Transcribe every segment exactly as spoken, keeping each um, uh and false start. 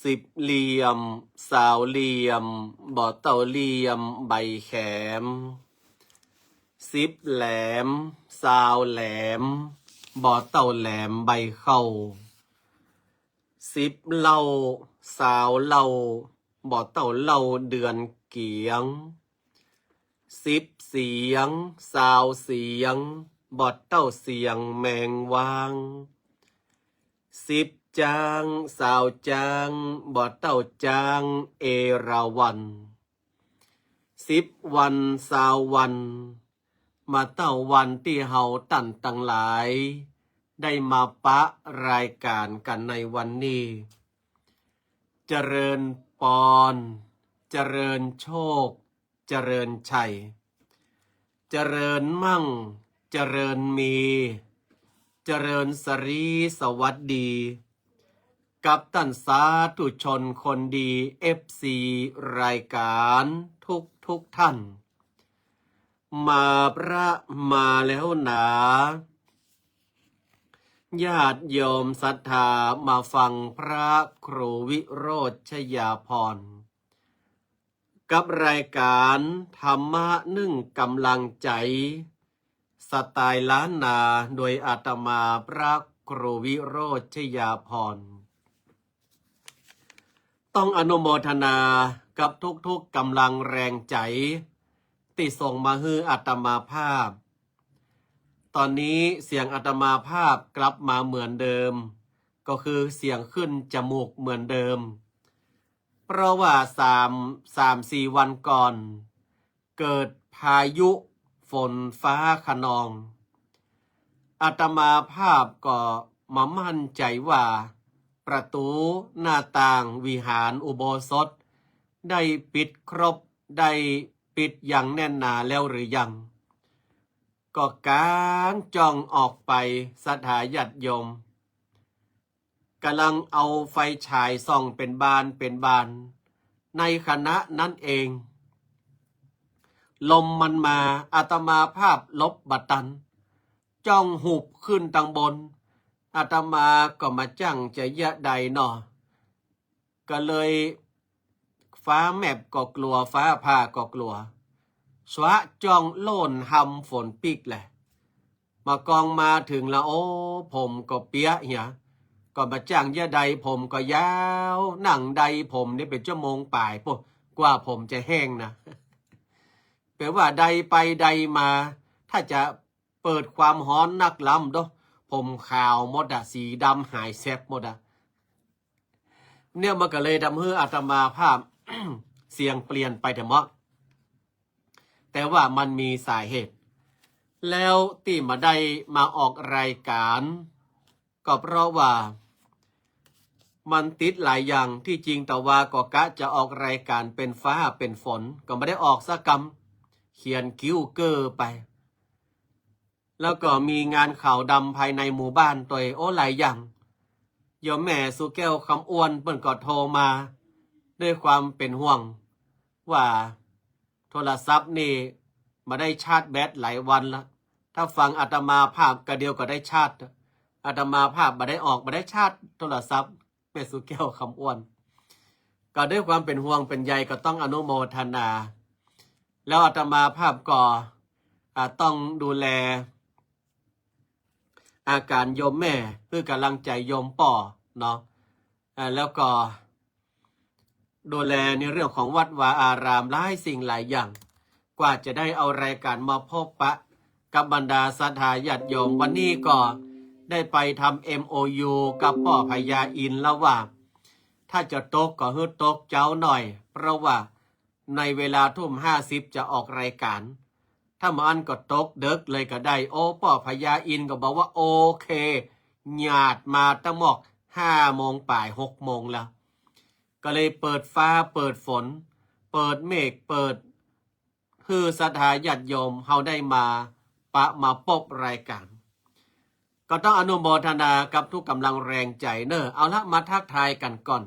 สิบเหลี่ยม ซาวเหลี่ยม บ่เต้าเหลี่ยมใบแขม สิบแหลม ซาวแหลม บ่เต้าแหลมใบเข้า สิบเหล้า ซาวเหล้า บ่เต้าเหล้าเดือนเกียง สิบเสียง ซาวเสียง บ่เต้าเสียงแมงว้าง สิบจ๊าง ซาวจ๊าง บ่เต้าจ๊างเอราวัณ สิบวัน ซาววัน บ่เต้าวันตี้เฮาต้านตังหลาย ได้มาปะรายก๋านกั๋นในวันนี้ เจริญปอน เจริญโชค เจริญชัย เจริญมั่ง เจริญมี เจริญสรีสวัสดี กับต้านสาธุชนคนดี เอฟซี รายก๋านทุกทุกท่าน มาพระมาแล้วหนา ญาติโยมศรัทธามาฟังพระครูวิโรจน์ชยาภรณ์ กับรายก๋านธรรมะนึ่งก๋ำลังใจ๋ สไตล์ล้านนา โดยอาตมาพระครูวิโรจน์ชยาภรณ์ ต้องอนุโมทนากับทุกๆก๋ำลังแรงใจ๋ ตี้ส่งมาหื้ออาตมาภาพ ต๋อนนี้เสียงอาตมาภาพกลับมาเหมือนเดิม ก็คือเสียงขึ้นจมูกเหมือนเดิม เพราะว่าสาม สามสี่วันก่อน เกิดพายุฝนฟ้าคะนอง อาตมาภาพก็บ่มั่นใจ๋ว่า ประตู๋หน้าต่างวิหารอุโบสถ ได้ปิดครบ ได้ปิดอย่างแน่นหนาแล้วหรือยัง ก็ก๋างจ้องออกไป ศรัทธาญาติโยม ก่ำลังเอาไฟฉายส่องเป๋นบานเป๋นบาน ในขณะนั้นเอง ลมมันมา อาตมาภาพหลบบ่ตัน จ้องหุบขึ้นตังบน อาตมาก็บ่จ้างจะเยียะใดเนาะ ก็เลย ฟ้าแมบก็กลัว ฟ้าผ่าก็กลัว สวะจ้องโล่นฮำฝนปิ๊กแหละ บ่ากองมาเถิงละ โอ้ ผมก็เปียะเหีย ก็บ่จ้างเยียะใด ผมก็ยาว นั่งไดร์ผมนี่เป๋นชั่วโมงป๋ายปู้น กว่าผมจะแห้งนะ แป๋ว่าไดร์ไปไดร์มา ถ้าจะเปิดความฮ้อนนักล้ำโด ผมขาวหมดอะ สีดำหายแซบหมดอะ เนี่ยมันก็เลยทำหื้ออาตมาภาพ เสียงเปลี่ยนไปแถมเนาะ แต่ว่ามันมีสาเหตุ แล้วตี้บ่ได้มาออกรายก๋าน ก็เพราะว่ามันติดหลายอย่าง ตี้จริงตะวาก็กะจะออกรายก๋านเป๋นฟ้าเป๋นฝน ก็บ่ได้ออกสักกำ เขียนคิ้วเก้อไป แล้วก็มีงานขาวดำภายในหมู่บ้านตวย โอ้ หลายอย่าง โยมแม่สุแก้ว คำอ้วน เปิ้นก็โทรมา ด้วยความเป๋นห่วง ว่าโทรศัพท์นี่บ่ได้ชาร์จแบตหลายวันละ ถ้าฟังอาตมาภาพกะเดียวก็ได้ชาร์จ อาตมาภาพบ่ได้ออก บ่ได้ชาร์จโทรศัพท์ แม่สุแก้ว คำอ้วน ก็ด้วยความเป๋นห่วงเป๋นใย ก็ต้องอนุโมทนา แล้วอาตมาภาพก็ อ่า ต้องดูแล อาก๋านโยมแม่ หื้อก๋ำลังใจ๋โยมป้อเนาะ อ่า แล้วก็ ดูแลในเรื่องของวัดวาอารามหลายสิ่งหลายอย่าง กว่าจะได้เอารายก๋านมาพบปะกับบรรดาศรัทธาญาติโยม วันนี้ก็ได้ไปทำเอ็มโอยูกับป้อพญาอินทร์แล้วว่า ถ้าจะตกก็หื้อตกเจ๊าหน่อย เพราะว่าในเวลาทุ่มห้าสิบจะออกรายก๋าน ถ้าบ่อั้นก็ตกเดิ็กเลยก็ได้ โอ้ ป้อพญาอินทร์ก็บอกว่า โอเค หยาดมาตั้งหมดห้าโมงป๋าย หกโมงแล้ว ก็เลยเปิดฟ้าเปิดฝน เปิดเมฆ เปิด หื้อศรัทธาญาติโยมเฮาได้มาปะมาปบรายก๋าน ก็ต้องอนุโมทนากับทุกก๋ำลังแรงใจ๋เน่อ เอาละ มาทักทายกั๋นก่อน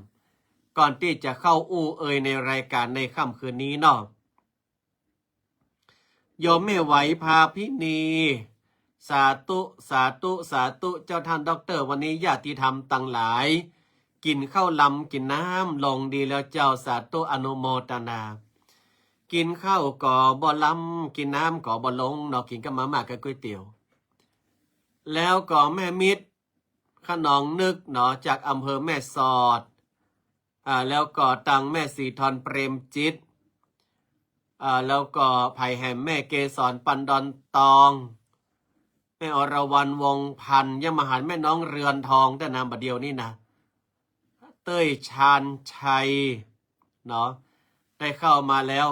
ก่อนตี้จะเข้าอู้เอ่ยในรายก๋านในค่ำคืนนี้เนาะ โยมแม่ไหว พาพินี สาธุ สาธุ สาธุ เจ้าท่านด็อกเตอร์ วันนี้ญาติธรรมตังหลาย กิ๋นข้าวลำกิ๋นน้ำลงดีแล้วเจ้า สาธุอนุโมทนา กิ๋นข้าวก็บ่ลำ กิ๋นน้ำก็บ่ลงเนาะ กิ๋นกับมาม่ากับก๋วยเตี๋ยว แล้วก็แม่มิตร ขนองนึกเนาะ จากอำเภอแม่สอด อ่า แล้วก็ตังแม่ศรีธรเปรมจิต อ่า แล้วก็ใผแหม แม่เกสรปันดอนตอง แม่อรวรรณวงศ์พันธ์ ยังบ่หันแม่น้องเรือนทอง แต่นามบ่าเดี่ยวนี้นะ เต้ยชาญชัยเนาะ ได้เข้ามาแล้ว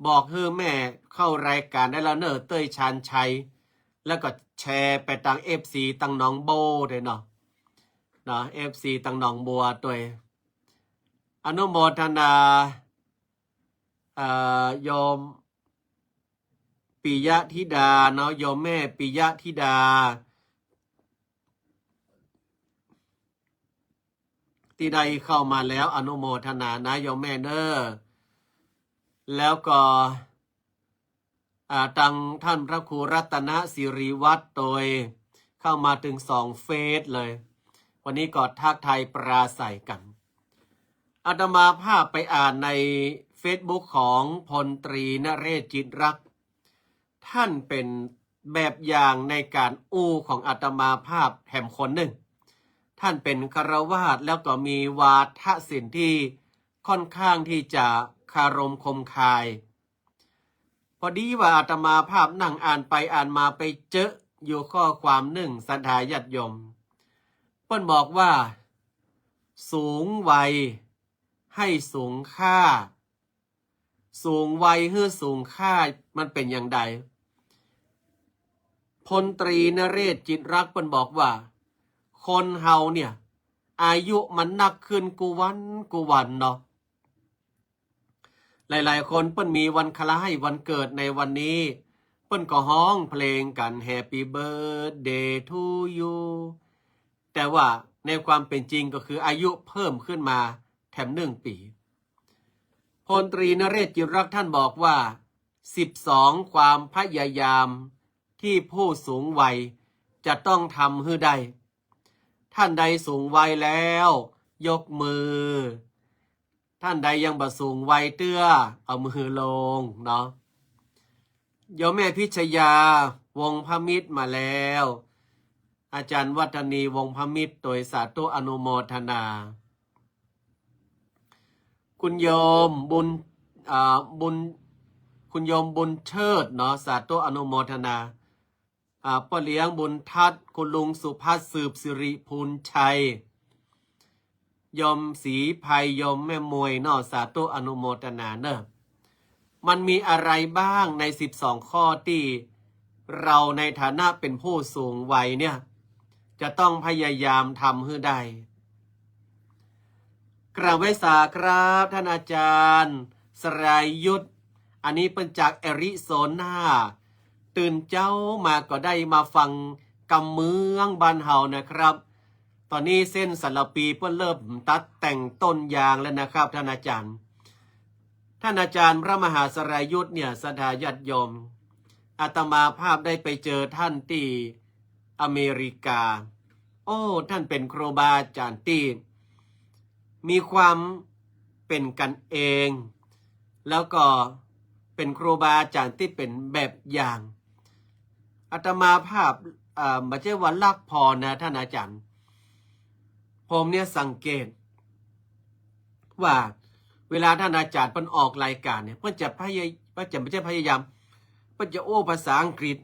บอกหื้อแม่เข้ารายการได้แล้วเนอะ เต้ยชาญชัย แล้วก็แชร์ไปตังเอฟซีตังหนองบัวด้วยเนาะ เนาะ เอฟซีตังหนองบัวด้วย อนุโมทนา เอ่อ โยมปิยะธิดาเนาะ โยมแม่ปิยะธิดา ตี้ได้เข้ามาแล้ว อนุโมทนานะโยมแม่เนอะ แล้วก็ อ่า ตังท่านพระครูรัตนสิริวัฒน์โตย เข้ามาเถิงสองเฟซเลย วันนี้ก็ทักทายปราศรัยกั๋น อาตมาภาพไปอ่านในเฟซบุ๊กของพลตรีนเรศจิตรักษ์ ท่านเป๋นแบบอย่างในก๋านอู้ของอาตมาภาพแหมคนนึ่ง ท่านเป๋นฆราวาสแล้วก็มีวาทศิลป์ตี้ค่อนข้างตี้จะคารมคมคาย พอดีว่าอาตมาภาพนั่งอ่านไปอ่านมาไปเจออยู่ข้อความนึ่ง ศรัทธาญาติโยม เปิ้นบอกว่า สูงวัยหื้อสูงค่า สูงวัยหื้อสูงค่า มันเป๋นอย่างใด พลตรีนเรศจิตรักษ์เปิ้นบอกว่า คนเฮาเนี่ย อายุมันนักขึ้นกู้วันกู้วันเนาะ หลายๆ คนเปิ้นมีวันคล้ายวันเกิดในวันนี้ เปิ้นก็ฮ้องเพลงกั๋น Happy birthday to you แต่ว่าในความเป๋นจริงก็คืออายุเพิ่มขึ้นมาแถมนึ่งปี๋ พลตรีนเรศจิตรักษ์ท่านบอกว่า สิบสอง ความพยายามตี้ผู้สูงวัยจะต้องทำหื้อได้ ท่านใดสูงวัยแล้ว ยกมือ ท่านใดยังบ่สูงวัยเตื้อ เอามือลงเนาะ โยมแม่พิชยา วงศ์พมิตรมาแล้ว อาจารย์วัฒนี วงศ์พมิตร โตย สาธุอนุโมทนา คุณโยมบุญ อ่า บุญ คุณโยมบุญเชิดเนาะ สาธุอนุโมทนา อ่า ป้อเลี้ยงบุญทัศน์ คุณลุงสุพัฒน์ สืบสิริพูนชัย โยมศรีไพร โยมแม่มวยเนาะ สาธุอนุโมทนาเนอะ มันมีอะไรบ้างในสิบสองข้อตี้เราในฐานะเป๋นผู้สูงวัยเนี่ย จะต้องพยายามทำหื้อได้ กราบไหว้สาครับท่านอาจารย์สรายุทธ อันนี้เปิ้นจากแอริโซนา ตื่นเจ๊ามาก็ได้มาฟังกำเมืองบ้านเฮานะครับ ต๋อนนี้เส้นสารภีเปิ้นเริ่มตัดแต่งต้นยางแล้วนะครับ ท่านอาจารย์ ท่านอาจารย์พระมหาสรายุทธเนี่ย ศรัทธาญาติโยม อาตมาภาพได้ไปเจอท่านตี้อเมริกา โอ้ ท่านเป๋นครูบาอาจารย์ตี้มีความเป๋นกั๋นเอง แล้วก็เป๋นครูบาอาจารย์ตี้เป๋นแบบอย่าง อาตมาภาพ เอ่อ บ่ใจ้ว่าลักผ่อนะท่านอาจารย์ ผมเนี่ยสังเกต ว่าเวลาท่านอาจารย์เปิ้นออกรายการเนี่ย เปิ้นจะพยาย- เปิ้นจะ บ่ใจ้พยายาม เปิ้นจะอู้ภาษาอังกฤษ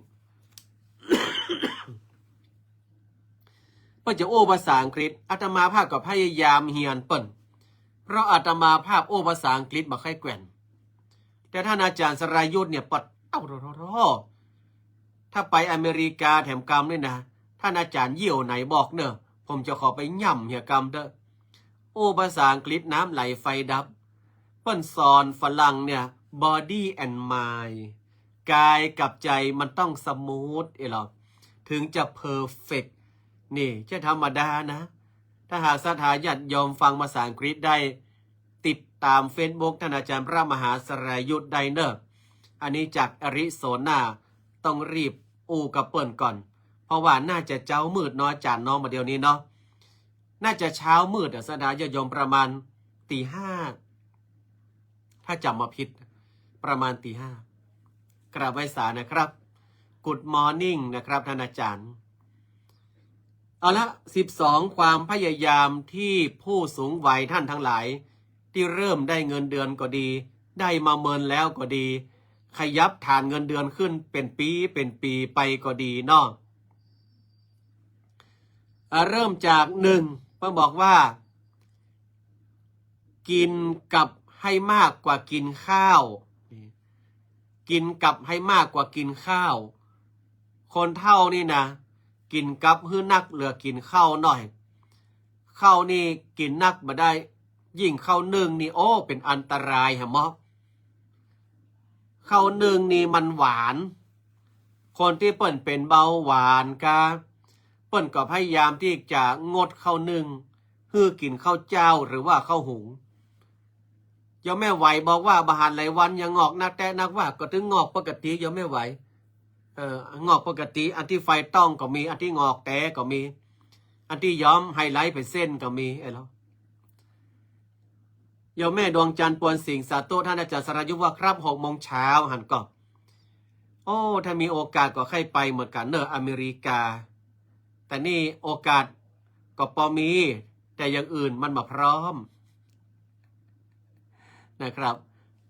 เปิ้นจะอู้ภาษาอังกฤษ อาตมาภาพก็พยายามเฮียนเปิ้น เพราะอาตมาภาพอู้ภาษาอังกฤษบ่ค่อยแกว่น แต่ท่านอาจารย์สรายุทธเนี่ย ปัดเอ้า โถ่ๆๆ ถ้าไปอเมริกาแถมกำนี่นะ ท่านอาจารย์เยี่ยวไหนบอกเน่อ ผมจะขอไปย่ำเหียกำเต๊อะ อู้ภาษาอังกฤษน้ำไหลไฟดับ เปิ้นสอนฝรั่งเนี่ย body and mind กายกับใจ๋มันต้องสมูทเอหรอ ถึงจะเพอร์เฟกต์ นี่ ใจ้ธรรมดานะ ถ้าหากศรัทธาญาติโยมฟังภาษาอังกฤษได้ ติดต๋ามเฟซบุ๊กท่านอาจารย์พระมหาสรายุทธได้เน่อ อันนี้จากแอริโซนา ต้องรีบอู้กับเปิ้นก่อน เพราะว่าน่าจะเจ๊ามืดเนาะอาจารย์เนาะ บ่าเดี่ยวนี้เนาะ น่าจะเช้ามืดอะ ศรัทธาญาติโยม ประมาณตีห้า ถ้าจ๋ำบ่ผิด ประมาณตีห้า กราบไหว้สานะครับ Good morning นะครับ ท่านอาจารย์ เอาละ สิบสอง ความพยายามที่ผู้สูงวัยท่านทั้งหลาย ตี้เริ่มได้เงินเดือนก็ดี ได้มาเมินแล้วก็ดี ขยับฐานเงินเดือนขึ้นเป๋นปี๋เป๋นปี๋ไปก็ดีเนาะ อ่ะ เริ่มจาก หนึ่ง เปิ้นบอกว่า กิ๋นกับให้มากกว่ากิ๋นข้าว กิ๋นกับให้มากกว่ากิ๋นข้าว คนเฒ่านี่นะ กิ๋นกับหื้อนักเหลือกิ๋นข้าวหน้อย ข้าวนี่กิ๋นนักบ่ได้ ยิ่งข้าวนึ่งนี่ โอ้ เป๋นอันตรายหะเมาะ ข้าวนึ่งนี่มันหวาน คนตี้เปิ้นเป๋นเบาหวานกา เปิ้นก็พยายามตี้จะงดข้าวนึ่ง หื้อกิ๋นข้าวเจ้าหรือว่าข้าวหุง โยมแม่ไหวบอกว่าบ่หันหลายวันยังงอกนักแต๊นักว่า ก็ตึงงอกปกติ โยมแม่ไหว เออ งอกปกติ อันตี้ไฟต้องก็มี อันตี้งอกแต๊ก็มี อันตี้ย้อมไฮไลท์ไปเส้นก็มี ไอ้เฮา โยมแม่ดวงจันทร์ ปวนสิงห์ สาธุ ท่านอาจารย์สรายุทธว่า ครับ หกโมงเช้า หันก่อ โอ้ ถ้ามีโอกาสก็ใค่ไปเหมือนกั๋นเน่อ อเมริกา แต่นี่โอกาสก็ปอมี แต่อย่างอื่นมันบ่พร้อม นะครับ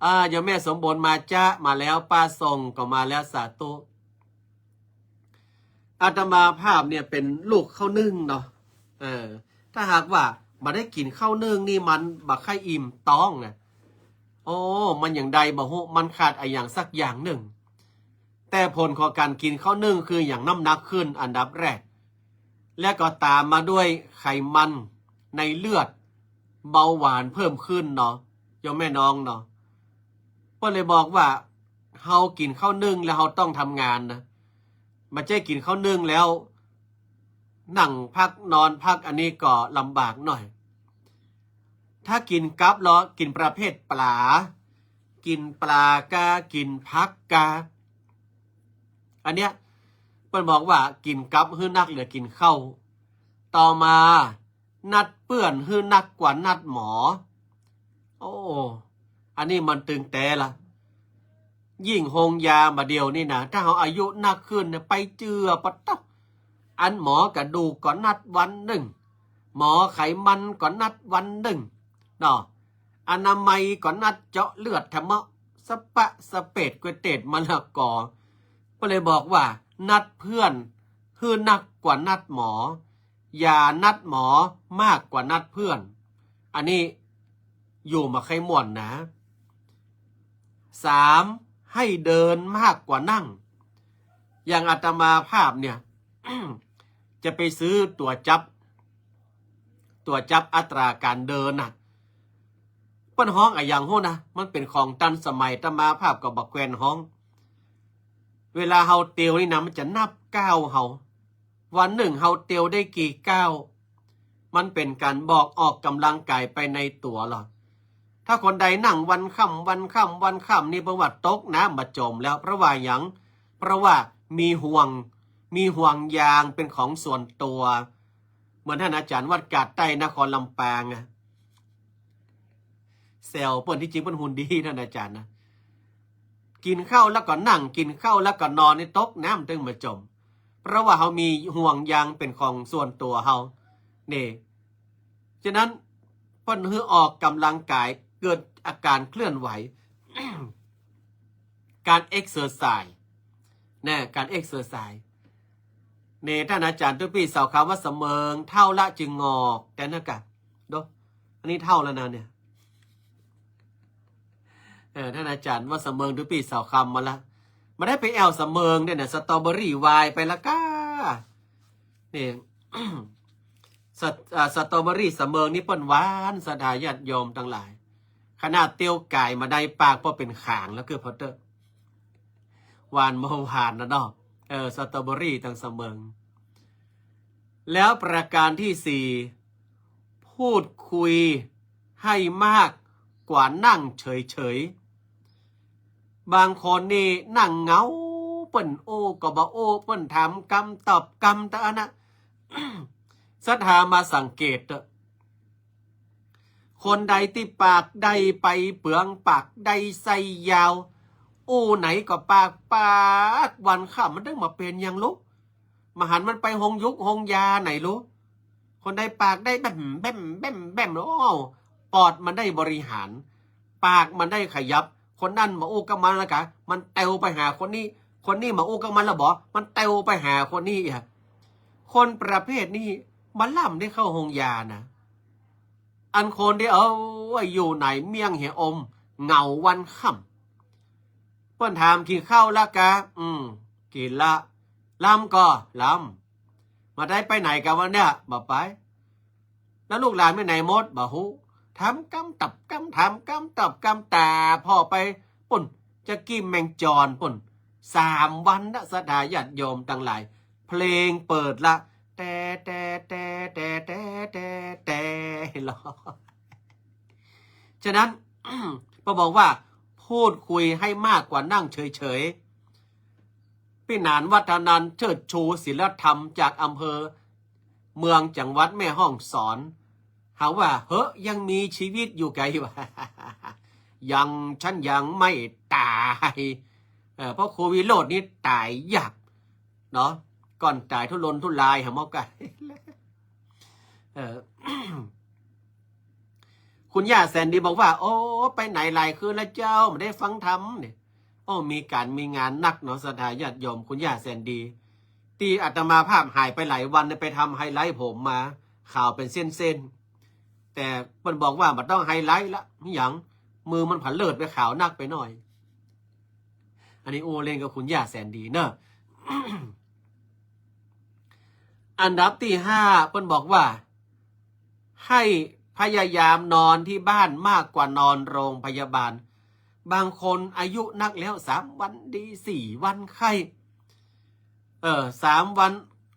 อ่า โยมแม่สมบูรณ์มาจ๊ะ มาแล้ว ป้าส่งก็มาแล้ว สาธุ อาตมาภาพเนี่ยเป๋นลูกข้าวนึ่งเนาะ เออ ถ้าหากว่าบ่ได้กิ๋นข้าวนึ่งนี่มันบ่ใค่อิ่มต๊องนะ โอ้ มันอย่างใดบ่ฮู้ มันขาดอะหยังสักอย่างนึ่ง แต่ผลของก๋านกิ๋นข้าวนึ่งคืออย่างน้ำหนักขึ้นอันดับแรก และก็ต๋ามมาด้วยไขมันในเลือด เบาหวานเพิ่มขึ้นเนาะ โยมแม่น้องเนาะ เปิ้นเลยบอกว่า เฮากิ๋นข้าวนึ่งแล้วเฮาต้องทำงานนะ บ่ใจ้กิ๋นข้าวนึ่งแล้ว นั่งพักนอนพัก อันนี้ก็ลำบากหน่อย ถ้ากิ๋นกับลอ กิ๋นประเภทปลา กิ๋นปลากา กิ๋นผักกา อันเนี้ย เปิ้นบอกว่ากิ๋นกับหื้อนักเหลือกิ๋นข้าว ต่อมา นัดเปื้อนหื้อนักกว่านัดหมอ โอ้ อันนี้มันตึงแต๊ละ ยิ่งโฮงยาบ่าเดี่ยวนี่นะ ถ้าเฮาอายุนักขึ้นเนี่ย ไปเจื้อปะต๊อก อันหมอกระดูกก็นัดวันนึ่ง หมอไขมันก็นัดวันนึ่งเนาะ อนามัยก็นัดเจาะเลือดทะเมาะ สะปะสะเปดก๋วยเตี๋ยวมะละกอ ก็เลยบอกว่า นัดเปื้อนหื้อนักกว่านัดหมอ อย่านัดหมอมากกว่านัดเปื้อน อันนี้อยู่บ่ใค่ม่วนนะ สาม ให้เดินมากกว่านั่ง อย่างอาตมาภาพเนี่ย จะไปซื้อตั๋วจับ ตั๋วจับอัตราการเดินน่ะ เปิ้นฮ้องอะหยังฮู้นะ มันเป๋นของตันสมัย อาตมาภาพก็บ่แควนฮ้อง เวลาเฮาเตียวนี่นะ มันจะนับก้าวเฮา วันนึ่งเฮาเตียวได้กี่ก้าว มันเป๋นก๋านบอกออกก๋ำลังกายไปในตั๋วลอ ถ้าคนใดนั่งวันค่ำ วันค่ำ วันค่ำนี่ เปิ้นว่าตกน้ำบ่จ๋มแล้ว เพราะว่าหยัง เพราะว่ามีห่วง มีห่วงยางเป๋นของส่วนตั๋ว เหมือนต้านอาจ๋ารย์วัดกาดใต้นครลำปางอะ แซวเปิ้น ตี้จริงเปิ้นหุ่นดี ต้านอาจ๋ารย์นะ กิ๋นข้าวแล้วก็นั่ง กิ๋นข้าวแล้วก็นอนนี่ตกน้ำตึงบ่จ๋ม เพราะว่าเฮามีห่วงยางเป๋นของส่วนตั๋วเฮา นี่ ฉะนั้นเปิ้นหื้อออกก๋ำลังกาย เกิดอาการเคลื่อนไหว ก๋านเอ็กเซอร์ไซส์ นะ ก๋านเอ็กเซอร์ไซส์ นี่ ต้านอาจ๋ารย์ตุ๊ปี้เสาคำวัดสะเมิง เฒ่าละจึงงอก แต่นะกะ โด อันนี้เฒ่าแล้วนะเนี่ย เออ ต้านอาจ๋ารย์วัดสะเมิงตุ๊ปี้เสาคำมาละ บ่ได้ไปแอ่วสะเมิงเนี่ยนะ สตรอเบอรี่วายไปละก้า นี่ สต- อ่า สตรอเบอรี่สะเมิงนี่เปิ้นหวาน ศรัทธาญาติโยมตังหลาย ขนาดเตียวก๋ายบ่ได้ปาก เพราะเป๋นขางแล้ว คือพอเต๊อะ หวานบ่หวานนะเนาะ เออ สตรอเบอรี่ตางสะเมิง แล้วประการตี้สี่ พูดคุยให้มากกว่านั่งเฉยๆ บางคนนี่นั่งเหงา เปิ้นโอ้ก็บ่โอ้ เปิ้นถามกำตอบกำ แต่อันนะ ศรัทธามาสังเกตเต๊อะ คนใดตี้ปากได้ไปเปือง ปากได้ไส้ยาว อู้ไหนก็ปาก ปาก วันค่ำมันตึงมาเป๋นหยังลูก บ่หันมันไปโฮงยุกโฮงยาไหนลูก คนใดปากได้แบ้มแบ้มแบ้มแบ้ม โอ้ ปอดมันได้บริหาร ปากมันได้ขยับ คนนั้นบ่อู้กับมันละกะ มันเตียวไปหาคนนี้ คนนี้บ่อู้กับมันละบ่ มันเตียวไปหาคนนี้อีก คนประเภทนี้บ่ล้ำได้เข้าโฮงยานะ อันคนตี้ เอ้ย อยู่ไหนเมี่ยงเหียอม เหงาวันค่ำ เปิ้นถามกิ๋นข้าวละกะ อืม กิ๋นละ ลำก่อ ลำ บ่ได้ไปไหนกะวันเนี้ย บ่ไป แล้วลูกหลานไปไหนหมด บ่ฮู้ ถามกำตอบกำ ถามกำตอบกำ แต่ผ่อไปปุ้น จะกี้แมงจอนปุ้น สามวันนะ ศรัทธาญาติโยมตังหลาย เพลงเปิดละ แต๊ แต๊ แต๊ แต๊ แต๊ แต๊ แต๊ หรอ ฉะนั้น ป้อบอกว่า พูดคุยให้มากกว่านั่งเฉยๆ ปี้หนานวัฒนันท์ เชิดชูศีลธรรม จากอำเภอเมืองจังหวัดแม่ฮ่องสอน หาว่า เฮ้อ ยังมีชีวิตอยู่ไกลวะ ยัง ฉันยังไม่ต๋าย เออ เพราะครูวิโรจน์นี่ต๋ายยากเนาะ ก่อนต๋ายทุรนทุรายหาหมอกะ เออ คุณย่าแสนดีบอกว่า โอ้ ไปไหนหลายคืนแล้วเจ้า บ่ได้ฟังธรรมเนี่ย โอ้ มีก๋านมีงานนักเนาะ ศรัทธาญาติโยม คุณย่าแสนดี ตี้อาตมาภาพหายไปหลายวันเนี่ย ไปทำไฮไลท์ผมมา ขาวเป๋นเส้นๆ แต่เปิ้นบอกว่าบ่ต้องไฮไลท์ละ หยัง มือมันผะเลิดไปขาวนักไปหน่อย อันนี้อู้เล่นกับคุณย่าแสนดีเนาะ อันดับตี้ห้า เปิ้นบอกว่า ให้พยายามนอนที่บ้านมากกว่านอนโรงพยาบาล บางคนอายุนักแล้ว สามวันดี สี่วันไข้ เออ สามวัน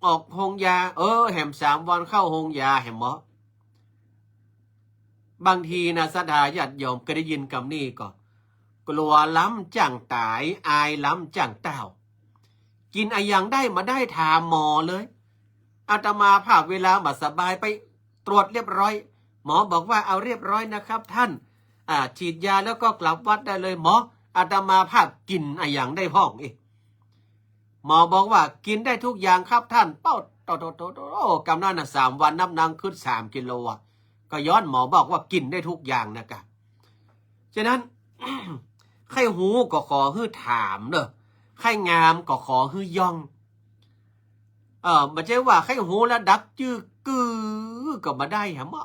ออกโฮงยา เออ แหมสามวันเข้าโฮงยาแหมหมอ บางทีนะ ศรัทธาญาติโยมเกยได้ยินกำนี้ก่อ กลัวล้ำจ้างต๋าย อายล้ำจ้างเต้า กิ๋นอะหยังได้บ่ได้ ถามหมอเลย อาตมาภาพเวลาบ่สบายไปตรวจเรียบร้อย หมอบอกว่า เอาเรียบร้อยนะครับท่าน อ่า ฉีดยาแล้วก็กลับวัดได้เลย หมอ อาตมาภาพกิ๋นอะหยังได้พ่องเอ๊ะ หมอบอกว่า กิ๋นได้ทุกอย่างครับท่าน เป้า โต โต โต โต โอ้ กำนั้นน่ะ สามวันนับนังขึ้นสามกิโลอะ ก็ย้อนหมอบอกว่ากิ๋นได้ทุกอย่างนะกะ ฉะนั้น ใค่ฮู้ก็ขอหื้อถามเนาะ ใค่งามก็ขอหื้อย่อง เออ บ่ใจ้ว่าใค่ฮู้แล้วดักจื้อกื้อก็บ่ได้หาหมอ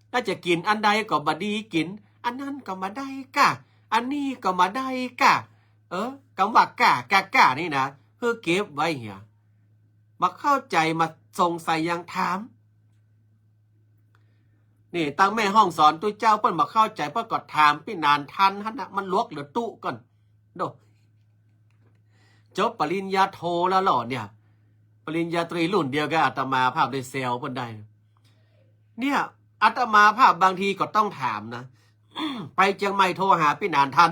แล้วจะกิ๋นอันใดก็บ่ดีกิ๋น อันนั้นก็บ่ได้ก้า อันนี้ก็บ่ได้ก้า เออ กำว่ากล้า กล้า กล้านี่นะ หื้อเก็บไว้เหีย บ่เข้าใจ๋ บ่สงสัยหยังถาม นี่ ตังแม่ฮ่องสอนตุ๊เจ้า เปิ้นบ่เข้าใจ๋ เปิ้นก็ถามปี้หนานทันหั้นนะ มันหลวกเหลือตุ๊ก่อน โด จบปริญญาโทแล้วเหรอเนี่ย ปริญญาตรีรุ่นเดียวกับอาตมาภาพ ได้แซวเปิ้นได้ เนี่ย อาตมาภาพบางทีก็ต้องถามนะ ไปเจียงใหม่โทรหาปี้หนานทัน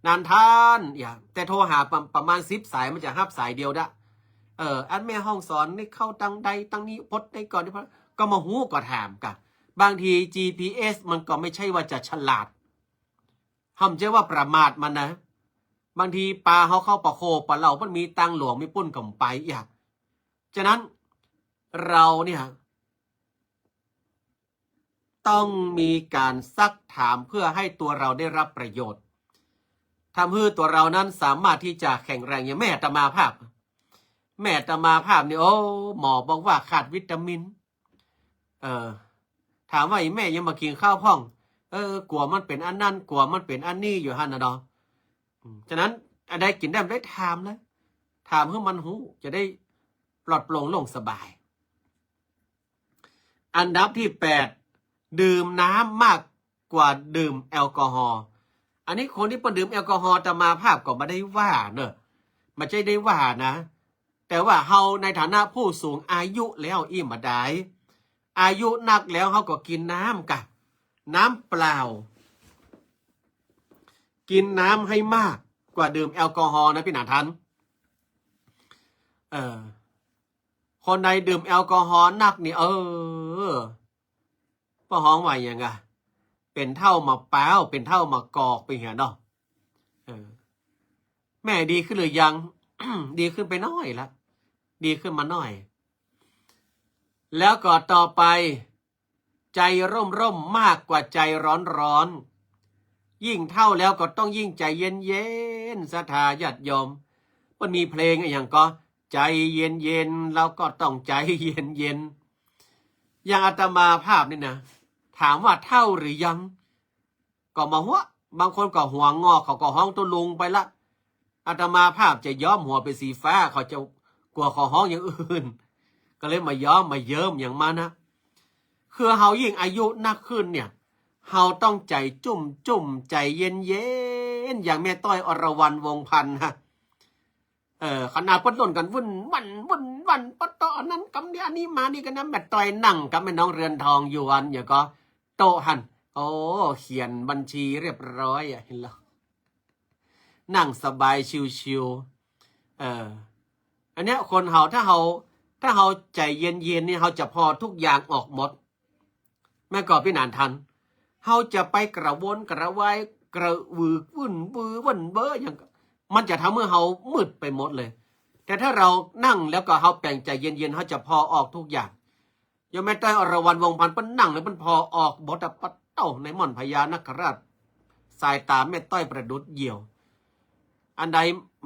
หนานทัน อย่า แต่โทรหาประ ประมาณสิบสาย มันจะฮับสายเดียวดะ เออ อันแม่ฮ่องสอนนี่เข้าตังใด ตังนี้ ปดได้ก่อนนี่ ก็บ่ฮู้ก็ถามกะ บางที จีพีเอส มันก็ไม่ใช่ว่าจะฉลาด ห้ามใจ้ว่าประมาทมันนะ บางทีปาเฮาเข้าปะโคปะเหล่า มันมีตางหลวงมีปุ้นก็บ่ไปอีก ฉะนั้นเราเนี่ย ต้องมีการซักถามเพื่อให้ตัวเราได้รับประโยชน์ ทำให้ตัวเรานั้นสามารถที่จะแข็งแรง อย่างแม่อาตมาภาพ แม่อาตมาภาพนี่ โอ้ หมอบอกว่าขาดวิตามิน เออ ถามว่า อีแม่ยังบ่กิ๋นข้าวพ่อง เออ กั๋วมันเป๋นอันนั้น กั๋วมันเป๋นอันนี้อยู่หั้นน่ะเนาะ อืม ฉะนั้นอันใดกิ๋นได้บ่ได้ถามเลย ถามหื้อมันฮู้ จะได้ปลอดโปร่งโล่งสบาย อันดับตี้แปด ดื่มน้ำมากกว่าดื่มแอลกอฮอล์ อันนี้คนตี้เปิ้นดื่มแอลกอฮอล์ อาตมาภาพก็บ่ได้ว่าเนาะ บ่ใจ้ได้ว่านะ แต่ว่าเฮาในฐานะผู้สูงอายุแล้วอี้บ่ดาย อายุนักแล้วเฮาก็กิ๋นน้ำกะ น้ำเปล่า กิ๋นน้ำให้มากกว่าดื่มแอลกอฮอล์นะปี้หนานทัน เออ คนใดดื่มแอลกอฮอล์นักนี่ เออ ป้อฮ้องว่าหยังอะ เป๋นเฒ่าหมากพร้าว เป๋นเฒ่าหมากกอกไปเหียเนาะ เออ แม่ดีขึ้นหรือยัง ดีขึ้นไปหน้อยละ ดีขึ้นมาหน้อย แล้วก็ต่อไป ใจร่มๆ มากกว่าใจร้อนๆ ยิ่งเฒ่าแล้วก็ต้องยิ่งใจเย็นๆ ศรัทธาญาติโยม มันมีเพลงอะหยังก็ ใจเย็นๆ เราก็ต้องใจเย็นๆ อย่างอาตมาภาพนี่นะ ถามว่าเฒ่าหรือยัง ก็บ่าหัว บางคนก็หัวงอก เขาก็ฮ้องตุ๊ลุงไปละ อาตมาภาพจะย้อมหัวเป๋นสีฟ้า เขาจะกั๋วเขาฮ้องอย่างอื่น ก็เลยบ่าย้อมบ่าเยิ้มหยังมานะ คือเฮายิ่งอายุนักขึ้นเนี่ย เฮาต้องใจจุ่มๆ ใจเย็นๆ อย่างแม่ต้อย อรวรรณ วงศ์พันธ์ฮะ เออ ขนาดเปิ้นล่นกั๋นวุ่นวันวุ่นวัน ปะตออันนั้นกำเนี่ย อันนี้มานี่กั๋นนะ แม่ต้อยนั่งกับแม่น้องเรือนทองอยู่อัน เดี๋ยวก็โต๊ะหั้น โอ้ เขียนบัญชีเรียบร้อยอะ หันลอ นั่งสบายชิวๆ เออ อันเนี้ยคนเฮา ถ้าเฮา ถ้าเฮาใจเย็นๆ นี่ เฮาจะผ่อทุกอย่างออกหมด แม่นก่อปี้หนานทัน เฮาจะไปกระวนกระวาย กระวือวุ่นวือวุ่นเบ้อหยัง มันจะทำหื้อเฮามืดไปหมดเลย แต่ถ้าเฮานั่งแล้วก็เฮาแป๋งใจเย็นๆ เฮาจะผ่อออกทุกอย่าง อย่างแม่ต้อย อรวรรณ วงศ์พันธ์ เปิ้นนั่งแล้วเปิ้นผ่อออกหมดอะ ปะเต้า ในหม่อนพญานาคราช สายต๋าแม่ต้อยประดุจเหยี่ยว อันใด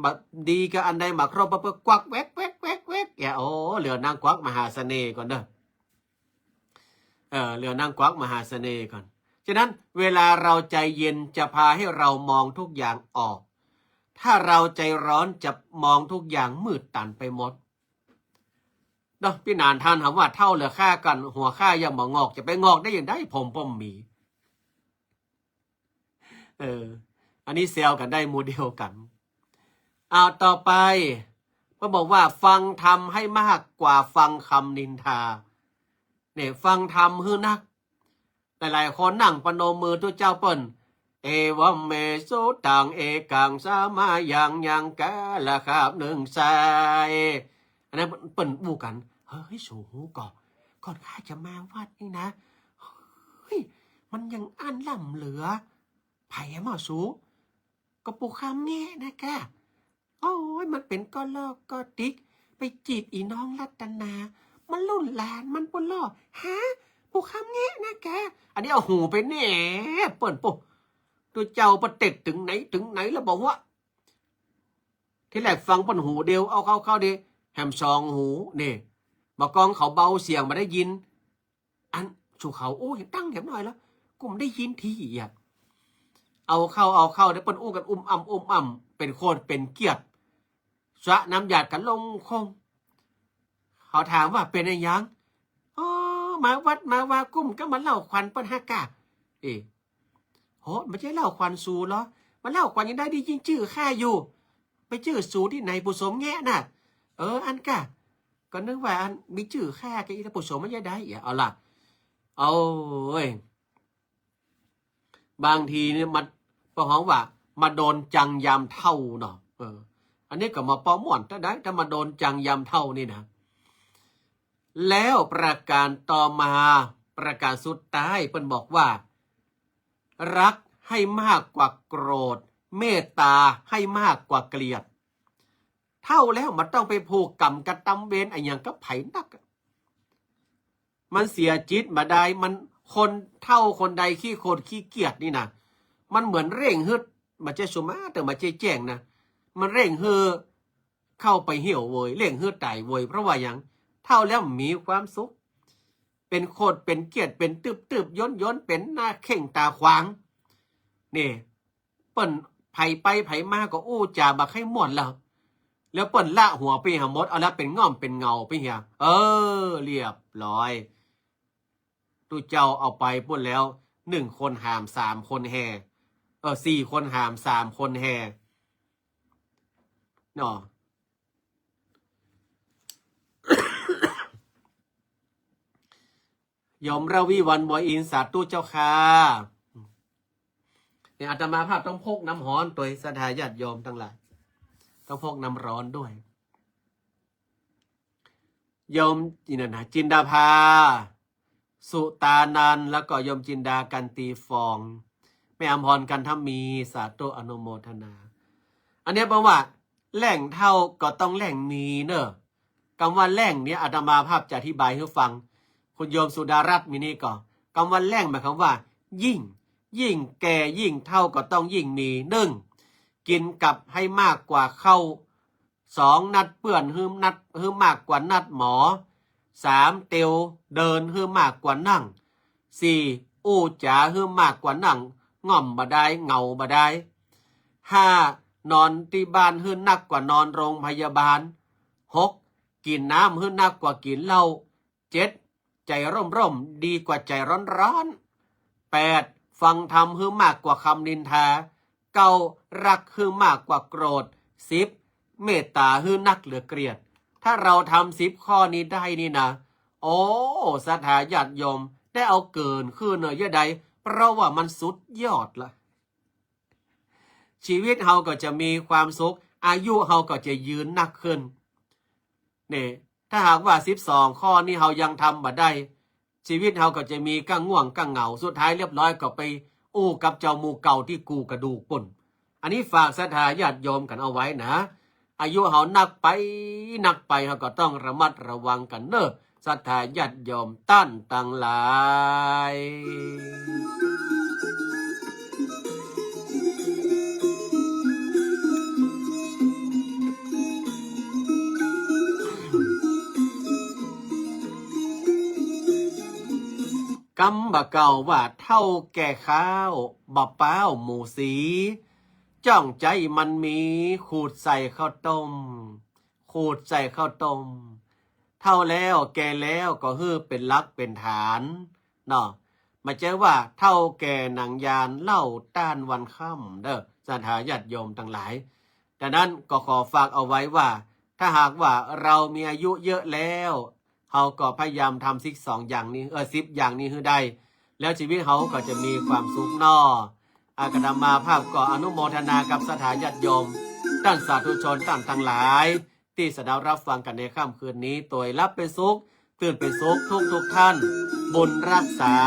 บ่ดีกับอันใดบ่ครบ เปิ้นกวักแวกแวกแวกแวก แก โอ้ เหลือนางกวักมหาเสน่ห์ก่อนเด้อ เออ เหลือนางกวักมหาเสน่ห์ก่อน ฉะนั้นเวลาเราใจเย็นจะพาให้เรามองทุกอย่างออก ถ้าเราใจร้อนจะมองทุกอย่างมืดตันไปหมดเนาะ ปี้หนานทัน ถามว่าเฒ่าเหลือข้ากั๋น หัวข้ายังบ่งอก จะไปงอกได้อย่างใด ผมป้อมมี เออ อันนี้แซวกั๋นได้หมู่เดียวกั๋น เอาต่อไป ก็บอกว่าฟังธรรมให้มากกว่าฟังคำนินทา เนี่ย ฟังธรรมหื้อนัก หลายๆ คนนั่งประนมมือตุ๊เจ้าเปิ้น เอวัมเมสุตัง เอกังสามายัง ยังกาละคาบนึ่งสาย อันนั้นเปิ้น เปิ้นอู้กั๋น เฮ้ย สูฮู้ก่อ ก่อนข้าจะมาวัดนี่นะ เฮ้ย มันยังอั้นล้ำเหลือ ใผอะหม่อสู ก็ปู่คำแงะนะแก โอ้ย มันเป๋นก้อลอกก้อติ๊ก ไปจีบอี่น้องรัตนา มันรุ่นหลานมันปุ้นลอ ฮะ ปู่คำแงะนะแก อันนี้เอาหูไปแหนบเปิ้นปุ๊ ตุ๊เจ้าเปิ้นเต็ดเถิงไหนเถิงไหนแล้วบ่ฮู้ ทีแรกฟังเปิ้นหูเดียว เอาเข้าเข้าดี แหมสองหู นี่ บ่ากองเขาเบาเสียงบ่ได้ยิน อันสู่เขา โอ้ ยังตั้งแหมหน่อยแล้ว กูบ่ได้ยินทีอะ เอาเข้า เอาเข้า เดี๋ยวเปิ้นอู้กั๋นอุ้มอ่ำ อุ้มอ่ำ เป๋นคนเป๋นเกียรติ สระน้ำหยาดกั๋นลงคง เขาถามว่าเป๋นอะหยัง อ๋อ มาวัดมาวากุ้มก็มาเล่าขวัญเปิ้นฮะกะ เอ๊ะ โห บ่ใจ้เล่าขวัญสูเหรอ มาเล่าขวัญยังได้ ได้ยินจื้อข้าอยู่ ไปจื้อสูตี้ไหน ปู่สมแงะน่ะ เออ อันกะ ก็นึกว่าอันมีจื้อข้ากะ อี่ตาปู่สมมันจะได้ เอาล่ะ เอาเว้ย บางทีเนี่ยมัน ป้อฮ้องว่า มาโดนจังยามเฒ่าเนาะ เออ อันนี้ก็บ่ปอม่วนเต้าใด ถ้ามาโดนจังยามเฒ่านี่นะ แล้วประการต่อมา ประการสุดท้าย เปิ้นบอกว่า รักให้มากกว่าโกรธ เมตตาให้มากกว่าเกลียด เฒ่าแล้วบ่ต้องไปผูกกรรมกระตำเวรอะหยังกับใผนักอะ มันเสียจิตบ่ดาย มัน คนเฒ่าคนใดขี้โขดขี้เกียจนี่นะ มันเหมือนเร่งหื้อ บ่ใจ้สุมาเต๋อ บ่ใจ้แจ้งนะ มันเร่งหื้อเข้าไปเหี่ยวเวย เร่งหื้อต๋ายเวย เพราะว่าหยัง เฒ่าแล้วมีความสุข เป๋นโขดเป๋นเกียจ เป๋นตึบๆ ย้นๆ เป๋นหน้าเข่งต๋าขวาง นี่ เปิ้นไผไปไผมาก็อู้จ๋าบ่ใค่ม่วนแล้ว แล้วเปิ้นละหัวไปหาหมด เอาละเป๋นง่อมเป๋นเหงาไปเหีย เออ เรียบร้อย ตุ๊เจ้าเอาไปปุ้นแล้ว นึ่งคนหามสามคนแห่ เออ สี่คนหามสามคนแห่ เนาะ โยมระวีวัน บัวอินทร์ สาธุเจ้าค่ะ เนี่ย อาตมาภาพต้องพกน้ำฮ้อนตวย ศรัทธาญาติโยมตังหลาย ต้องพกน้ำร้อนด้วย โยมนี่นะ จินดาภา สุตานันท์ แล้วก็โยมจินดา กันตีฟอง แม่อำพร กันทมี สาธุอนุโมทนา อันเนี้ยแปลว่า แล่งเฒ่าก็ต้องแล่งมีเนอะ กำว่าแล่งเนี่ยอาตมาภาพจะอธิบายหื้อฟัง คุณโยมสุดารัตน์มีนี่ก่อ กำว่าแล่งหมายความว่า ยิ่ง ยิ่งแก่ยิ่งเฒ่าก็ต้องยิ่งมี นึ่ง กิ๋นกับให้มากกว่าข้าว สอง นัดเปื้อนหื้อนัด หื้อมากกว่านัดหมอ สาม เตียวเดินหื้อมากกว่านั่ง สี่ อู้จ๋าหื้อมากกว่านั่ง ง่อมบ่ได้ เหงาบ่ได้ ห้า นอนตี้บ้านหื้อนักกว่านอนโรงพยาบาล หก กิ๋นน้ำหื้อนักกว่ากิ๋นเหล้า เจ็ด ใจ๋ร่มๆ ดีกว่าใจ๋ร้อนๆ แปด ฟังธรรมหื้อมากกว่ากำนินทา เก้า ฮักหื้อมากกว่าโกรธ สิบ เมตต๋าหื้อนักเหลือเกลียด ถ้าเราทำสิบข้อนี้ได้นี่นะ โอ้ ศรัทธาญาติโยม ได้เอาเกิ๋นขึ้นเนอะเย้ยใด เพราะว่ามันสุดยอดละ ชีวิตเฮาก็จะมีความสุข อายุเฮาก็จะยืนนักขึ้น เนี่ย ถ้าหากว่าสิบสองข้อนี้เฮายังทำบ่ได้ ชีวิตเฮาก็จะมีก้าง่วงก้าเหงา สุดท้ายเรียบร้อยก็ไปอู้กับเจ้าหมู่เก่าตี้กู่กระดูกปู้น อันนี้ฝากศรัทธาญาติโยมกั๋นเอาไว้นะ อายุเฮานักไป นักไป เฮาก็ต้องระมัดระวังกั๋นเนอะ ศรัทธาญาติโยมต้านตังหลาย กำบ่าเก่าว่า เฒ่าแก่ข้าว บ่าป๊าวหมูสี จ้องใจ๊มันมี ขูดใส่ข้าวต้ม ขูดใส่ข้าวต้ม เฒ่าแล้วแก่แล้วก็หื้อเป๋นหลักเป๋นฐานเนาะ บ่ใจ้ว่าเฒ่าแก่หนังยาน เล่าต้านวันค่ำเด้อ ศรัทธาญาติโยมตังหลาย ดังนั้นก็ขอฝากเอาไว้ว่า ถ้าหากว่าเฮามีอายุเยอะแล้ว เฮาก็พยายามทำสิบสองอย่างนี้ เออ สิบอย่างนี้หื้อได้ แล้วชีวิตเฮาก็จะมีความสุขเนาะ อาตมาภาพก็อนุโมทนากับศรัทธาญาติโยม ต้านสาธุชนต้านตังหลาย ตี้สดับฮับฟังกั๋นในค่ำคืนนี้ ตวยหลับเป๋นสุข ตื่นเป๋นสุขทุกๆ ท่าน บุญฮักษา